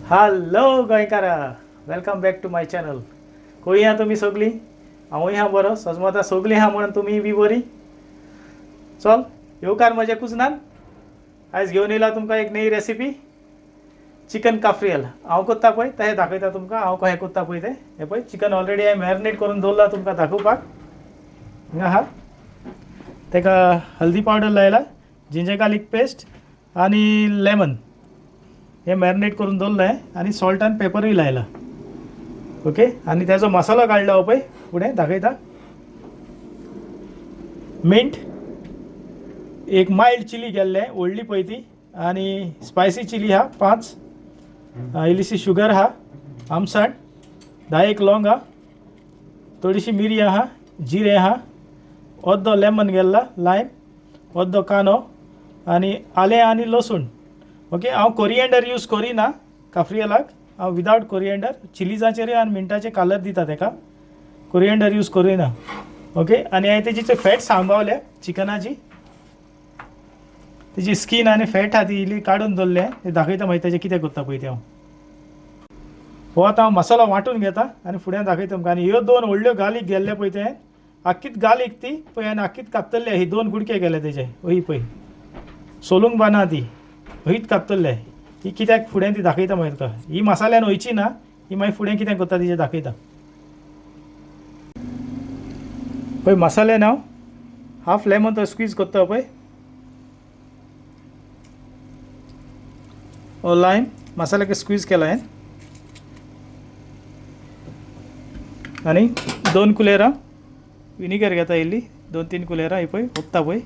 Hello गोंयकारा, welcome back to my channel. खंय आहा तुमी सगळीं? हांवूय आहा बरो, सजमता सगळीं आहा म्हणून तुमी बी बरी. चल येवकार म्हज्या कुजनान. आयज घेवन येयला तुमकां एक नवी रेसिपी, चिकन काफ्रियल. हांव करता पळय तें दाखयता तुमकां हांव कशें करता पळय तें. हें पळय चिकन ऑलरेडी हांवें मॅरिनेट करून दवरलां तुमकां दाखोवपाक. हिंगा आहा, ताका हल्दी पावडर लायला, जिंजर गार्लीक पेस्ट आनी लेमन हे मॅरिनेट करून दवरलें आनी सॉल्ट आनी पेपरूय लायला. ओके, आनी तेजो मसालो काडला हो पळय फुडें दाखयता. मिंट, एक मायल्ड चिली गेल्लें व्हडली पळय ती, आनी स्पायसी चिली आहा 5, इल्लीशी शुगर आहा, आमसाण, 10 लवंग आहा, थोडीशी मिरी आहा, जिरें आहा, अर्दो लेमन गेल्ला लायम, अर्दो कांदो आनी आलें आनी लसूण. ओके, हांव कोरिएंडर यूज करिना काफ्रियलाक, हांव विदावट कोरिएंडर चिलीजाचेर आनी मिंटाचे कलर दिता तेका, कोरिएंडर यूज करिना. ओके, आनी हांवें तेजी फॅट सांबावल्या चिकनाची, तेजी स्कीन आनी फॅट आहा ती इल्ली काडून दवरल्या, ते दाखयता मागीर तेजें कितें करता पळय तें हांव. हो आतां हांव मसालो वांटून घेता आनी फुडें दाखयता तुमकां. आनी ह्यो 2 व्हडल्यो गालीक गेल्ले पळय तें आक्कीत गालीक ती पळय आनी आक्कीत कापतले, ही 2 गुडके गेले तेजे, हय पळय सोलूंक बाना ती हयच कापतले. ही कित्याक फुडें ती दाखयता मागीर तुका. ही मसाल्यान वयची ना, ही मागीर फुडें कितें करता तिजें दाखयता. पळय मसाल्यान हांव हाफ लेमन तो स्क्वीज करता पळय, हो लायम मसाल्याक स्क्वीज केला हांवें, आनी 2 कुलेरां विनिगर घेता इल्ली, 2-3 कुलेरां ही पळय ओत्ता पळय,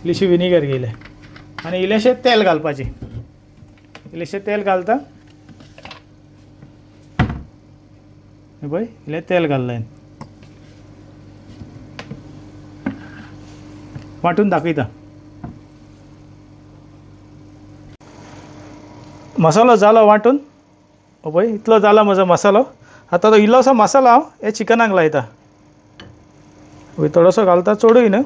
इल्लीशी विनिगर घेयलें आनी इल्लेशें तेल घालपाचें, इल्लेशें तेल घालता हें पळय, इल्लें तेल घाललें हांवें, वांटून दाखयता. मसालो जालो वांटून, हो पळय इतलो जाला म्हजो मसालो. आतां तो इल्लोसो मसालो हांव हे चिकनाक लायता, थोडोसो घालता, चडूय न्हू.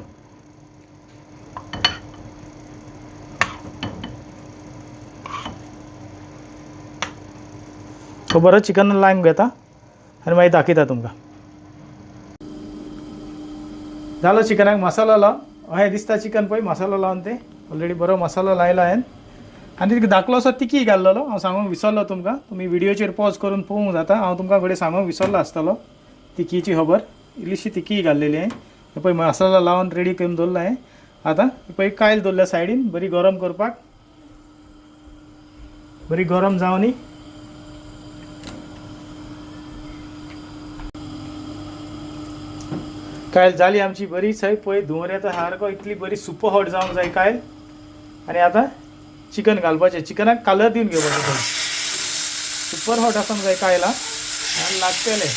तो बरो चिकन लायम घेता आनी मागीर दाखयता तुमकां. जालो चिकनाक मसालो लावन, अहें दिसता चिकन पळय मसालो लावन, ते ऑलरेडी बरो मसालो लायला हांवें. आनी धाकलोसो तिकी घाल्लोलो हांव सांगूंक विसरलो तुमकां, तुमी व्हिडियोचेर पॉज करून पळोवंक जाता, हांव तुमकां घडये सांगूंक विसरलो आसतलो तिकीची खबर. इल्लीशी तिकी घाल्लेली हांवें. हें पळय मसालो लावन रेडी करून दवरला हांवें. आतां पळय कायल दवरल्या सायडीन बरी गरम करपाक, बरी गरम जावनी. कायल जाली आमची बरी सय, पळय धुंवर येता सारको, इतली बरी सुपर हॉट जावंक जाय कायल. आनी आतां चिकन घालपाचें, चिकनाक कलर दिवन घेवपाचें, पळय सुपर हॉट आसूंक जाय कायला, आनी लागतलें.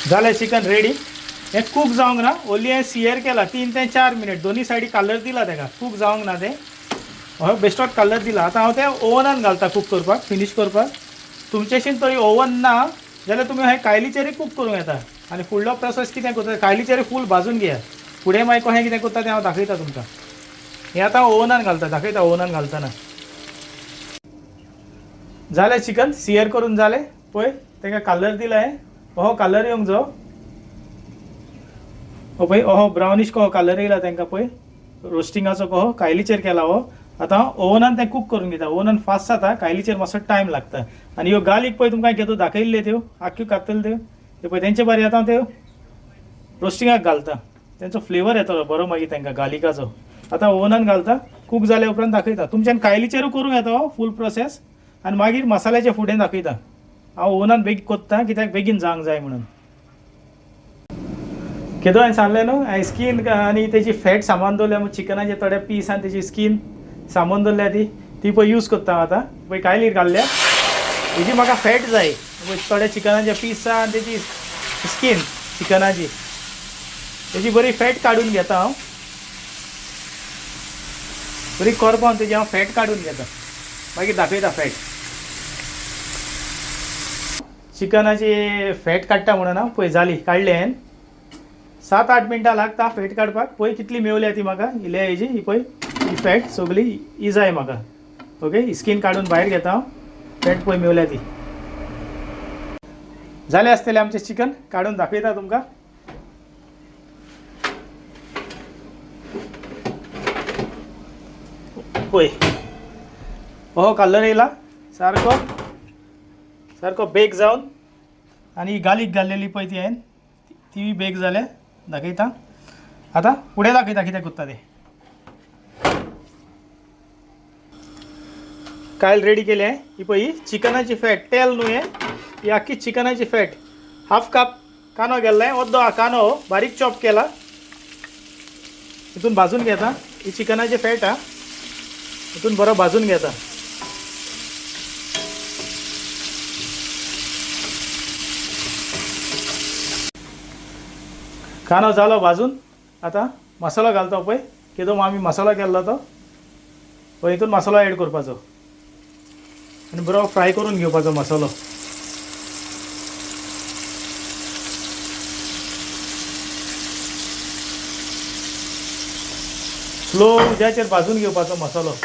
जालें चिकन रेडी. हें कूक जावंक ना, ओन्ली हांवें सियर केला 3 ते 4 मिनट, दोनी सायडी कलर दिला तेका, कूक जावंक ना तें, हय बेश्टोच कलर दिला. आतां हांव तें ओवनान घालता कूक करपाक, फिनीश करपाक. तुमचेशीन तरी ओवन ना जाल्यार तुमी हें कायलीचेरूय कूक करूंक येता. आनी फुडलो प्रोसेस कितें करता, कायलीचेर फूल भाजून घेया, फुडें मागीर कशें कितें करता तें हांव दाखयता तुमकां. हें आतां ओवनान घालता, दाखयता ओवनान घालतना. जालें चिकन सियर करून जालें, पळय तेका कलर दिला हांवें, हो कलर येवंक जावो. हो पळय हो ब्रावनीश कहो कलर येयला तांकां, पळय रोस्टिंगाचो कहो कायलीचेर केला हो. आतां ओवनान तें कूक करून घेता, ओवनान फास्ट जाता, कायलीचेर मातसो टायम लागता. आनी ह्यो गार्लीक पळय तुमकां घेतो दाखयल्ल्यो त्यो आख्ख्यो कातल्यो त्यो, त्यो पळय तेंचे बारी आतां त्यो रोस्टिंगाक घालता, तेंचो फ्लेवर येतलो बरो मागीर तांकां गार्लिकाचो. आतां ओवनान घालता, कूक जाल्या उपरांत दाखयता. तुमच्यान कायलीचेरूय करूं येता हो फूल प्रोसेस, आनी मागीर मसाल्याचे फुडें दाखयता. हांव ओवनान बेगीन कोत्ता कित्याक बेगीन जावंक जाय म्हणून. केदो हांवें सांगलें न्हू, हांवें स्कीन आनी तेजी फॅट सामान दवरल्या, चिकनाचे थोडे पीस आनी तेजी स्कीन सामान दवरल्या ती, ती पळय यूज करता हांव आतां. पळय कायलीर घाल्ल्या, हेजी म्हाका फॅट जाय, पळय थोडे चिकनाचे पीस आनी तेजी स्कीन चिकनाची तेजी बरी फॅट काडून घेता हांव, बरी करपावन तेजी हांव फॅट काडून घेता, मागीर दाखयता फॅट. चिकनाची फॅट काडटा म्हणून हांव पळय जाली काडली हांवें. 7-8 मिनटां लागता फॅट काडपाक. पळय कितली मेवल्या ती म्हाका इल्ल्या हेजी, ही पळय ही फॅट सगळी ही जाय म्हाका. ओके, स्कीन काडून भायर घेता हांव. फॅट पळय मेवल्या ती. जालें आसतलें आमचें चिकन, काडून दाखयता तुमकां. पळय हो कलर येयला सारको सारको बेक जावन. आनी गालीक घाल्लेली पळय ती हांवें, तीय बेक जाल्या, दाखयता आतां. फुडें दाखयता कितें करता तें. कायल रेडी केलें ही पळय ही चिकनाची फॅट, तेल न्हू हें, ही आख्खी चिकनाची फॅट. हाफ काप कांदो गेल्लो, अर्दो कांदो बारीक चॉप केला, हितून भाजून घेता. ही चिकनाची फॅट आहा, हितून बरो भाजून घेता. कांदो जालो भाजून, आतां मसालो घालता पळय. केदो आमी मसालो केल्लो तो पळय, हितून मसालो एड करपाचो आनी बरो फ्राय करून घेवपाचो मसालो. स्लो उज्याचेर भाजून घेवपाचो मसालो.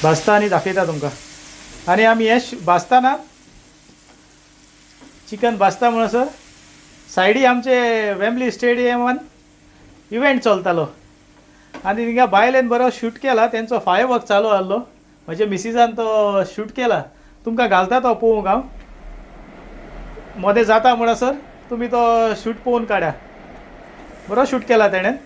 भाजता आनी दाखयता तुमकां. आनी आमी हें भाजताना चिकन भाजता म्हणसर सायडी आमचे वेम्बली स्टेडियमान इव्हेंट चलतालो आनी थिंगा बायलेन बरो शूट केला, तेंचो फायर वर्क चालू आहलो. म्हजे मिसिसान तो शूट केला, तुमकां घालता तो पळोवंक हांव. मदें जाता म्हणसर तुमी तो शूट पळोवन काडा, बरो शूट केला तेणें.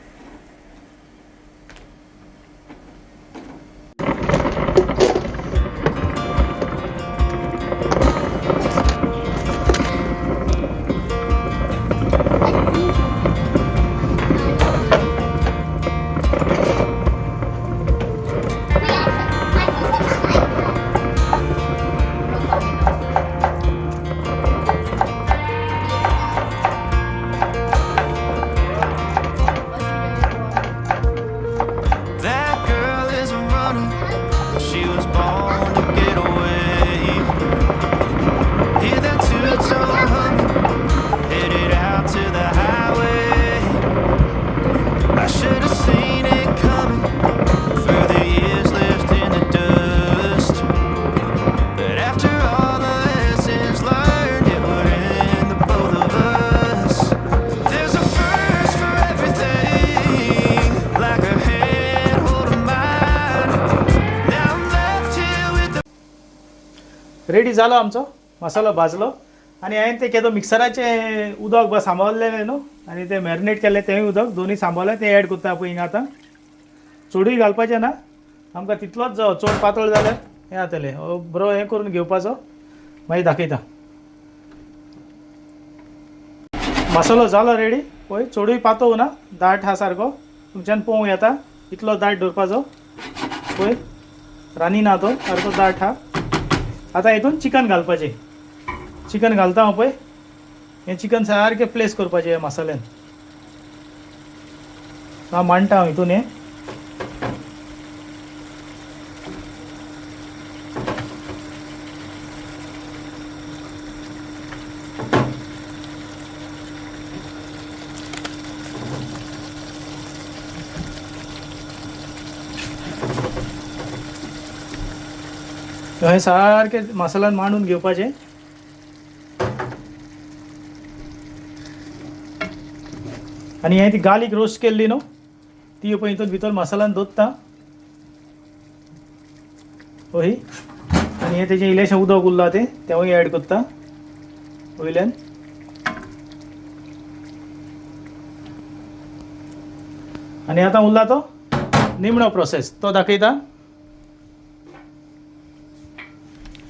That girl is a runner. She was born to get away. Hear that two-tone humming, headed out to the highway. I should have seen it coming through the years left in the dust. But after all the lessons learned, it would end the both of us. There's a first for everything, like a hand holding mine. Now I'm left here with the ready जालो आमचो मसालो भाजलो. आनी हांवें तें केदो मिक्सराचें उदक बा सांबाळलेलें न्हू, आनी तें मॅरिनेट केल्लें तेंय उदक दोनूय सांबाळलें, तें एड करता पळय हिंगा. आतां चडूय घालपाचें ना आमकां, तितलोच जावो, चड पातळ जाल्यार हें जातलें. हो बरो हें करून घेवपाचो, मागीर दाखयता. मसालो जालो रेडी पळय, चडूय पातळ ना, दाट आहा सारको, तुमच्यान पळोवंक येता इतलो दाट दवरपाचो. पळय रानी ना तो सारको दाट आहा. आतां हितून चिकन घालपाचें. चिकन घालता हांव पळय, हें चिकन सारकें प्लेस करपाचें ह्या मसाल्यान. हांव मांडटा हांव हितून हें. हें सारकें मसाल्यान मांडून घेवपाचें. आनी हें ती गार्लीक रोस्ट केल्ली न्हू ती पळय हितून भितर मसाल्यान दवरता हय. आनी हें तेजें इल्लेशें उदक उरलां तें तेंवूय एड करता वयल्यान. आनी आतां उरला तो निमणो प्रोसेस, तो दाखयता.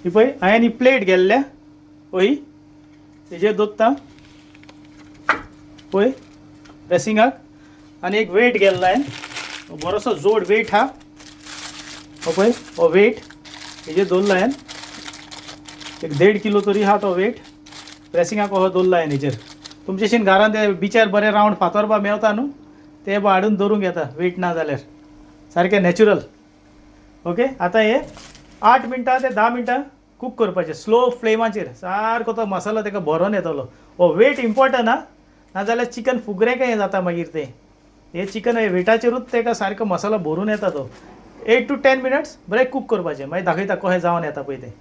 ही पळय हांवें ही प्लेट गेल्ल्या हय, तेजेर दवरता पळय ड्रेसिंगाक. आनी एक वेट गेल्लो हांवें, बरोसो जोड वेट आहा हो पळय, हो वेट हेजेर दवरलो हांवें. एक 1.5 किलो तरी आहा तो वेट. प्रेसिंगाक हो दवरला हांवें हेजेर. तुमचेशीन घरान ते बिचार बरे रावंड फातर बा मेवता न्हू, ते बा हाडून दवरूंक येता वेट ना जाल्यार, सारकें नॅचरल. ओके, आतां हे 8 मिनटां ते 10 मिनटां कूक करपाचें स्लो फ्लेमाचेर. सारको तो मसालो ताका भरोन येतलो. हो वेट इम्पोर्टंट आं, नाजाल्यार चिकन फुगरें काय जाता मागीर तें. हे चिकन वेटाचेरूच ताका सारको मसालो भरून येता तो. 8 to 10 minutes बरें कूक करपाचें. मागीर दाखयता कशें जावन येता पळय तें.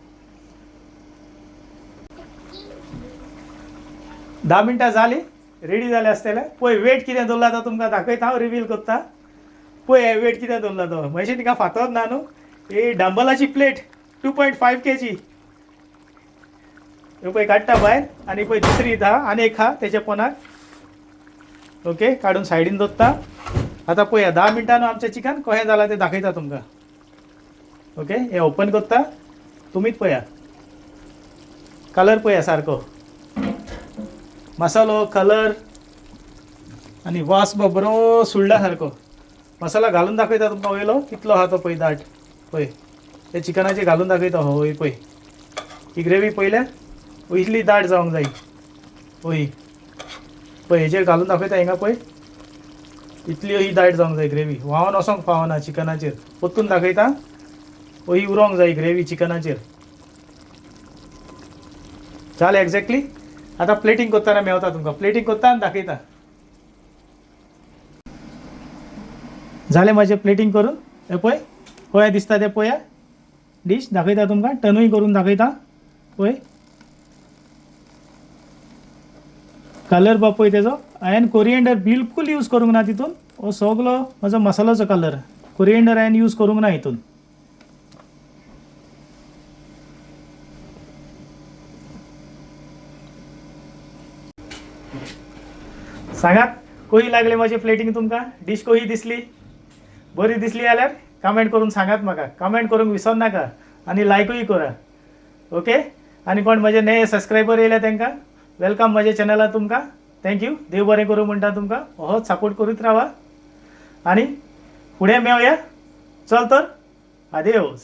10 मिनटां जालीं, रेडी जालें आसतलें. पळय वेट कितें दवरला तो तुमकां दाखयता हांव, रिवील करता. पळय वेट कितें दवरला तो. मातशें तिका फातर ना न्हू. ही डांबलाची प्लेट 2.5 kg. ह्यो पळय काडटा भायर. आनी पळय दुसरी धा आनी एक आहा तेच्या पोनाक. ओके, काडून सायडीन दवरता. आतां पळया 10 मिनटां आमचें चिकन कशें जालां तें दाखयता तुमकां. ओके, हें ओपन करता, तुमीच पळया कलर पळया सारको, मसालो कलर आनी वास बरो सुळ्ळा सारको. मसाला घालून दाखयता तुमकां वयलो कितलो आहा तो पळय दाट. पळय ते चिकनाचे घालून दाखयता. हो हय पळय ही ग्रेवी पळयल्या, इतली दाट जावंक जाय. हय पळय हेजेर घालून दाखयता हिंगा पळय, इतली ही दाट जावंक जाय ग्रेवी, व्हांवन वचोंक फावना चिकनाचेर. परतून दाखयता, ही उरोंक जाय ग्रेवी चिकनाचेर. जालें एक्झॅक्टली. आतां प्लेटींग करतना मेवता तुमकां, प्लेटींग करता आनी दाखयता. जालें म्हाजें प्लेटींग करून. हें पळय पळय दिसता तें पळया डीश दाखयता तुमकां, टर्नूय करून दाखयता. पळय कलर बा पळय तेजो. हांवें कोरिएंडर बिलकूल यूज करूंक ना तितून. हो सगलो म्हजो मसालोचो कलर, कोरिएंडर हांवें यूज करूंक ना हितून. सांगात कशी लागली म्हाजी प्लेटींग तुमकां, डीश कशी दिसली? बरी दिसली जाल्यार कमेंट करून सांगात म्हाका, कमेंट करूंक विसर नाका आनी लायकूय करा. ओके, आनी कोण म्हजे नवे सबस्क्रायबर येयल्या तांकां welcome म्हज्या चॅनलार तुमकां. Thank you, देव बरें करूं म्हणटा तुमकां. होच सपोर्ट करीत रावा आनी फुडें मेवया. चल तर, आदेवस.